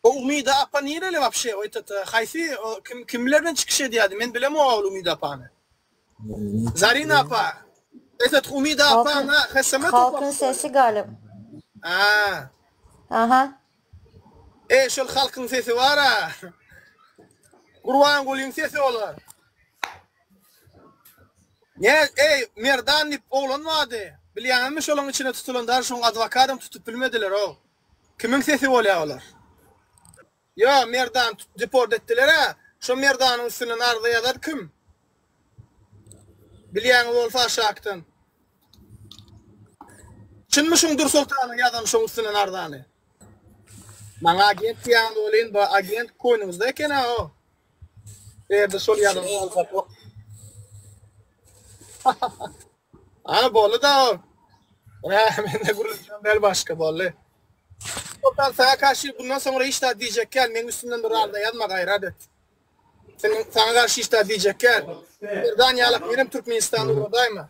O Umyda apa nireli wapşe o etot haýsy o kim kimler bilen çykyş edýärdi men bilemok ol Umyda apany. Zarina apa etot Umyda apa Halkın, na HSM halkın topar. sesi galip. Ha. Aha. E şol halkyň sesi bar-a. Gurbangulyň sesi olar. Ne eý Merdan diýip oglan bardy. Bilýäňizmi şolaň içine tutulan dar şoň adwokadam tutup bilmediler-ow. Kimiň sesi bolýa olar? Ýo Merdan deport etdiler-ä. Şo Merdanyň üstünden arza ýazar kim? Bilýäňiz bolsa aşakdan. Çynmy şuň Dursoltanyň ýazan şoň üstünden arzany? Maňa agent diýýäňiz welin bu agent koýnuňyzda eken-ä o. Eger-de şol ýazan Ana boldy-da o. Hä, mende gürleşen däl başga boldy. Soltan saňa garşy bundan soňra hiç zat diýjek däl, meň üstümden bir arza ýazma gaýrat et. Seniň saňa garşy hiç zat diýjek däl. Merdan ýalak menem Türkmenistana ugradaýma.